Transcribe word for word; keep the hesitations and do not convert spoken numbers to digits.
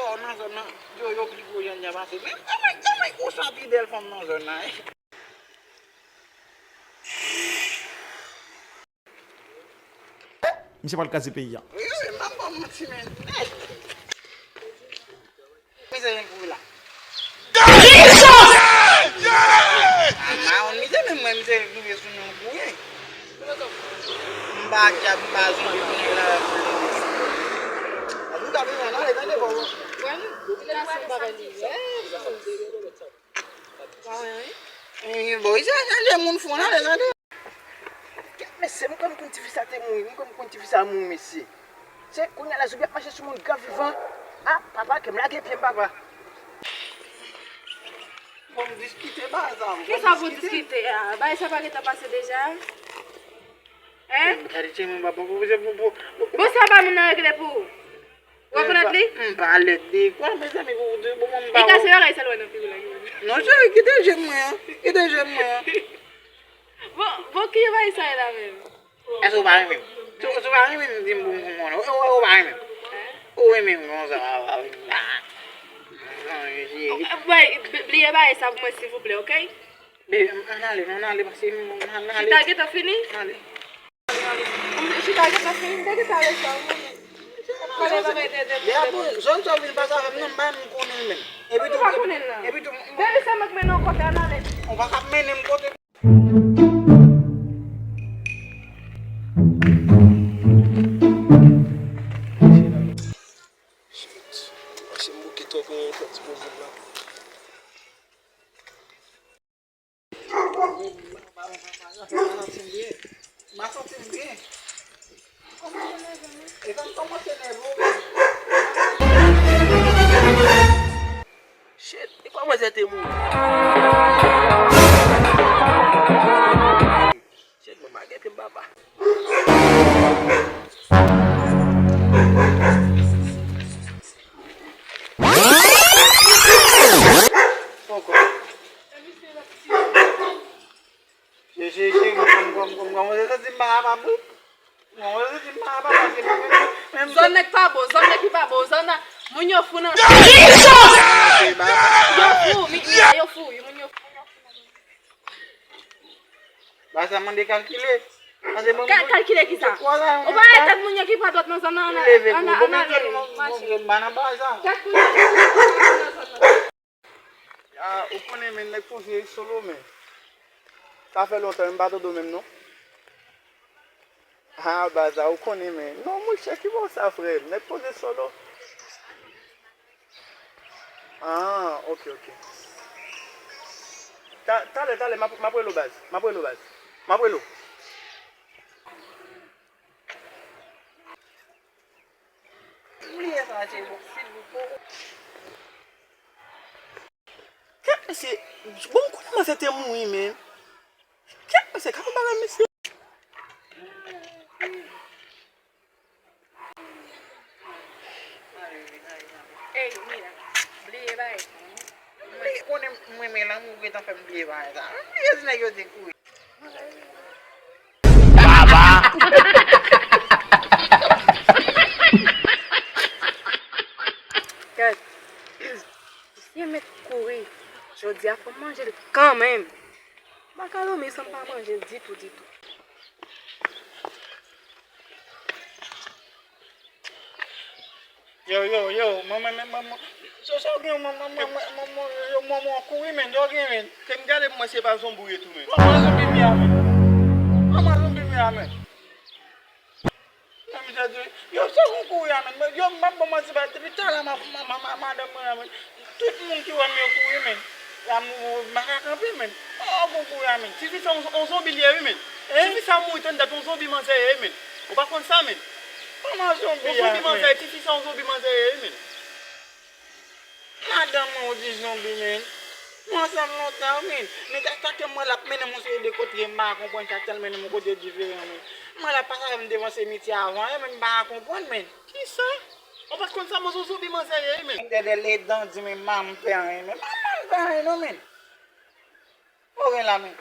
Nan zòn nan, yo, yo pli gwo jan n jan pase. Men, anmwey, anmwey, ou sa pi bèl fanm nan zòn nan, wi. Misye pral kraze peyi a. Wi, wi, m ap ba w manti, men. Misye gen kouri la. A, mawon misye, men mwen, misye rive sou nou kouri. M pa dyab, m pa zonbi pou nou la. Ann nou ta vin nan ale, tande, bò. Wè, nou, nou ta fè yon bagay li. Eh, bon, wi, sa chanje moun fou nan, tande. Kèt mesye, m kwè m konn tifi sa te mouri, m kwè m konn tifi sa mouri, mesye. Se kounye a la, zonbi ap mache sou moun gran vivan. A, papa, ke m lage pye m, papa. Bon, diskite bagay sa, bon, kisa pou diskite a? Bagay sa pa gentan pase deja? Hein? Gade timoun, papa, pou, pou, pou, pou, pou. Bon, sa pa moun nan regle pou ou? Ou rekonèt li? M pa lèd li. Kwa, mezanmi, pou, pou, pou mwen, m pa. Li kase bagay sa lwen nan figi w la. Non, cheri, kite je m mwen an. Kite je m mwen an. Bon, bon, ki bagay sa ye la menm? Èske w pa renmen m? Si w, si w pa renmen m, di m pou m, pou m konnen. Ou, ou, ou pa renmen m? Ou renmen m konsa, pa, pa vin la. Bay, b-, bliye bagay sa pou mwen, silvouplè, oke? Baby, ann ale, non, ann ale, paske m, ann ale. Chita gentan fini? Ann ale. Chita gentan fini, m te gentan ale sa, mwen. Pale bagay de, de, de, de. Depi zòn sa w vin pase avè m nan, m pa menm konnen l menm. Epi tou, epi tou, baby, se mwen k mennen w kote, ann ale. Ou pa ka mennen m kote. Shit. Mache m bouke twòp, yon fè ti poze la. M pa santi m byen. M pa santi m byen. E kòm, kòmanse nève w menm. Shit, e kòman zè te mouri? Shit, mwen pa gen pye m papa. Poko. Cheri, cheri, cheri, m, m, m, m, m, m, m santi m pa kapab, wi. M santi m pa kapab, paske menm, menm, menm. Zòn nèg pa bon, zòn nèg ki pa bon, zòn nan, moun yo fou nan. Yo fou, mi, mi, yo fou, moun yo fou. Ba sa mande kalkile. Paske mwen, ka-, kalkile kisa? Ou pa wè tèt moun yo ki pa dwat nan zòn nan, ann ale, ann ale, mache. Tèt moun yo ki pa dwat nan zòn nan. Ah, ou konnen, men, nèg poze solo, men. Sa fè lontan, men m pa tande w menm, non. Ah, baza, ou konnen, men. Non, monchè, ki bò sa, frè m? Nèg poze solo. Ah, ok, ok. Ta-, talè, talè, m ap, m ap rele w, baz. M ap rele w, baz. M ap rele w. Bliye sa, cheri, silvouplè. Kèt mesye, bon, m konnen manzè te mouri, men. Kèt mesye, ka fè bagay, mesye. Ey, Mila, bliye bagay sa, wi. Bliye, konnen mwen, men lanmou gentan fè m bliye bagay sa. Bliye si nèg yo te kouri. Baba! Gad, misye mèt kouri. Jodi a fò m manje l kanmenm. Makalo, men san m pa manje l ditou, ditou. Yo, yo, yo, mwen, mwen, mwen, mwen, mwen, so, so, gen, mwen, mwen, mwen, mwen, mwen, yo, mwen, mwen, kouri, men, yo, gen, men. Ke m gade pou mwen se pa zonbi w ye tou, men. Mwen, mwen, zonbi m ye a, men. Mwen, mwen, zonbi m ye a, men. Nan misye di, yo, se ou kouri a, men. Yo, m ap ban manti ba, depi talè, ma, ma, ma, ma, madanm mwen an, men. Tout moun ki wè m yo kouri, men. La, m, m, m pa ka kanpe, men. Oh, gon kouri a, men. Tifi sa, on, on zonbi l ye, wi, men. Tifi sa mouri tann dat, on zonbi manzè ye, wi, men. Ou pa konn sa, men. Kòman zonbi a, men? On zonbi manzè, tifi sa, on zonbi manzè ye, wi, men. Madanm mwen, ou di zonbi, men. Nou ansanm lontan, men. Men ta, ta ke mwen l ap mennen m yon seri de kote, m pa konprann, sa tèl mennen m yon kote diferan, men. Mwen l ap pase avè m devan simityè avan, men m pa konprann, men. Kisa? Ou pa t konn sa, mwen se yon zonbi manzè ye, men. Dèdè ledan di, men, manman m fè anyen, men. Manman m fè anyen, non, men. Ou gen la, men.